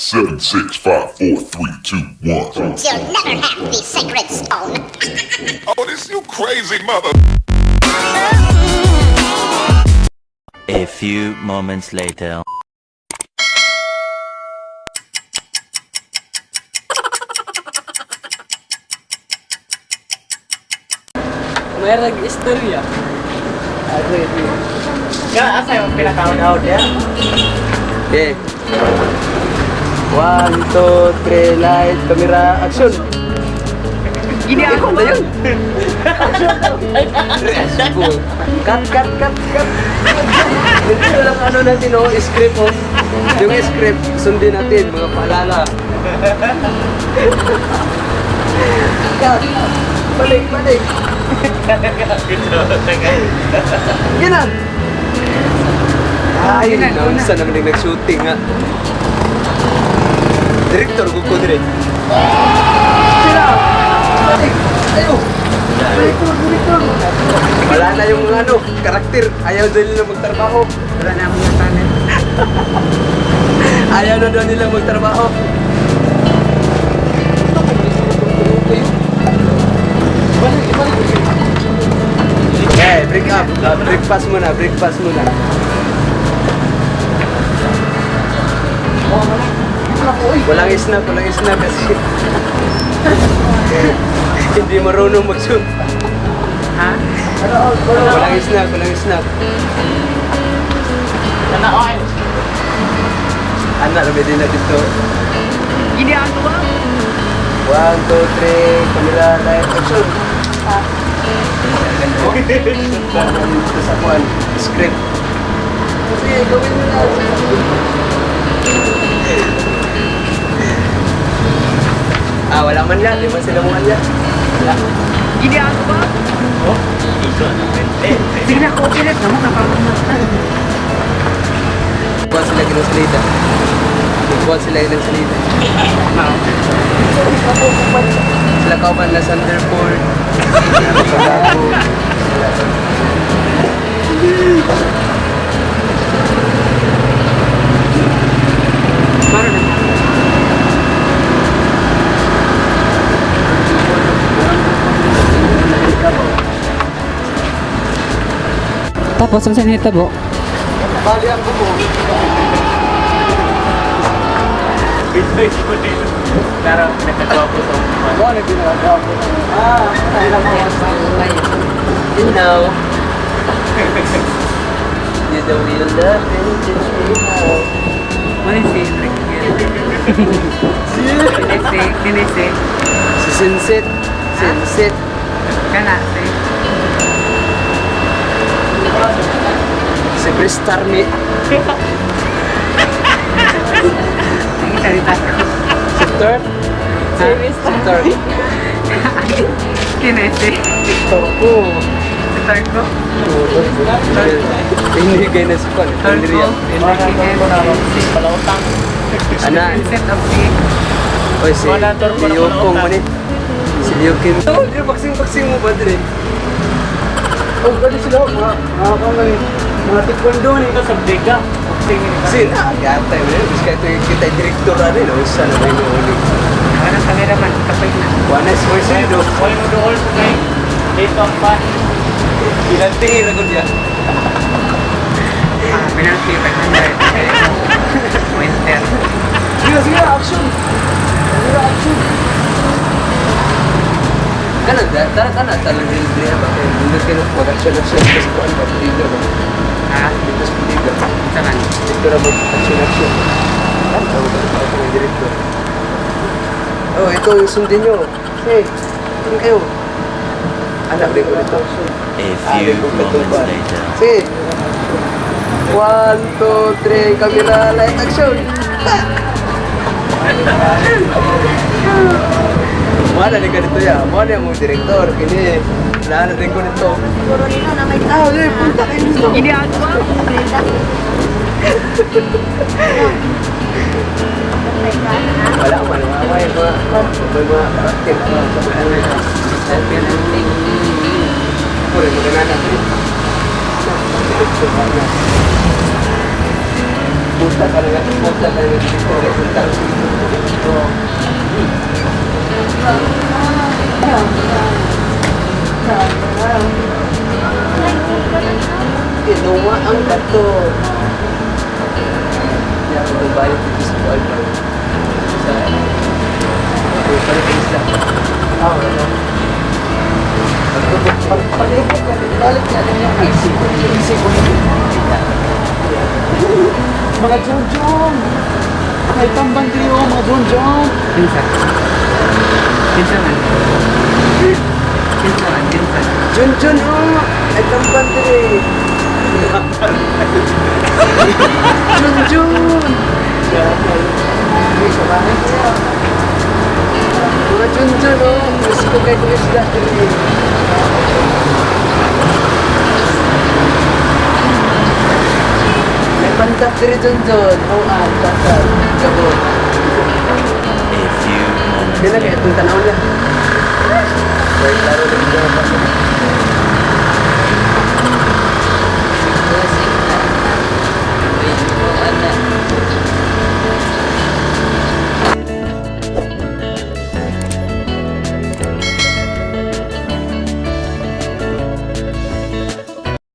7, 6, 5, 4, 3, 2, 1. You'll never have the sacred stone. Oh, this you crazy mother. A few moments later. May nag-istorya. Ka, asa yung pinaka-out ya? Okay. 1, 2, 3, light, camera, action! Gini ako na yun! Action! Cut, cut, cut, cut! Dito lang ano natin, oh, script, oh. Yung script, sundin natin, mga paalala. Cut! Balik, balik! Gina! Ay, naunsa naman yung nag-shooting nga. Director, ko dire. Sila! Balik! Ayo! Director, director! Wala na yung ano, karakter. Ayaw daw nila magtrabaho. Wala na akong talent. Ayaw na daw nila magtrabaho. Okay, break up. Breakfast muna, breakfast muna. Walang snack kasi hindi marunong mag-shoot. Ha? Walang snack, walang snack. Sana oil. Anak, lebih din na dito. Gini ako ba? 1, 2, 3, camera, light, action! Dito sa kuwan, script. Kasi gawin mo na. Ah, wala man lang. Di ba sila mo man lang? Wala. Gini ako ba? Oh, sige na, okay na. Tama ka pa. Kuha sila ginang salita. Kuha sila ginang salita. Sila kauban na Thunderbolt. Sila Para na. Tapos, ang saan nitabo? Bali ako po. Pero nakagawa ko sa Mo na ginagawa ko. Ah, ay lang ko. You know. You the real love and teach me how. What is it? Kinisi, kinisi. Si Sinsit. Sinsit. Kana, si. Si Bristarmi. Ang salita ko. Si Turk. Si Turk. Kinisi. Torko. Si Tarko. Hindi na si Kwan. Tarko. Andrea. Ana. Set of si. Oy, si Liu Kong man eh. Si Liu Kim. Oh, di boxing boxing mo ba dire? Oh, gani sila mga mga mga mga taekwondo ni. Ito sa Vega. Boxing ni. Sina, gata mo yun. Kasi ito yung kita direktor ano yun. Usa na may nuuli. Ano kameraman? Kapag na. Wala si Marcelo. Wala mo dool sa kay. Dito ang pan. Bilantingin ako niya. Ah, penalty 500. Winter. Sige, sige, action! Sige, action! Kana, tara kana, talang dili ba kayo? Hindi kayo mag-action action kasi kuan ba leader ba? Ha? Dito sa leader. Saan? Dito ra mag action action. Ano tawag ka pa ng director? Oh, ito yung sundin nyo. Hey, sundin kayo. Anak rin ko nito. A few moments later. Sige. 1, 2, 3, camera, light, action! Mana ni ganito ya? Mana ang direktor? Kini, wala na rin ko nito. Ah, wala, punta kayo nito. Hindi ako ba? Wala man, wala may mga, may mga karakter. Ako rin, magana na. Punta ka na, punta ka na, punta. dito. Hindi ako magbayad dito sa buwan pa. Sa... Palit ang isla. Ah, wala. Pag-lubog ka, balik na lang yung easy ko. Easy ko. Mga Junjun! May tambang trio, mga Junjun! Kinsa? Kinsa man? Kinsa man? Kinsa? Jun Jun oh! Ay tampan dire. Jun Jun! Uy, sa bahay kaya. Mga Jun Jun oh! Gusto ko kay kung isda dire. May pantak dire Jun Jun. Oh, ah, pantak. Gabo. A few moments Kaya na kaya later. itong tanaw niya. Wait, laro na dito.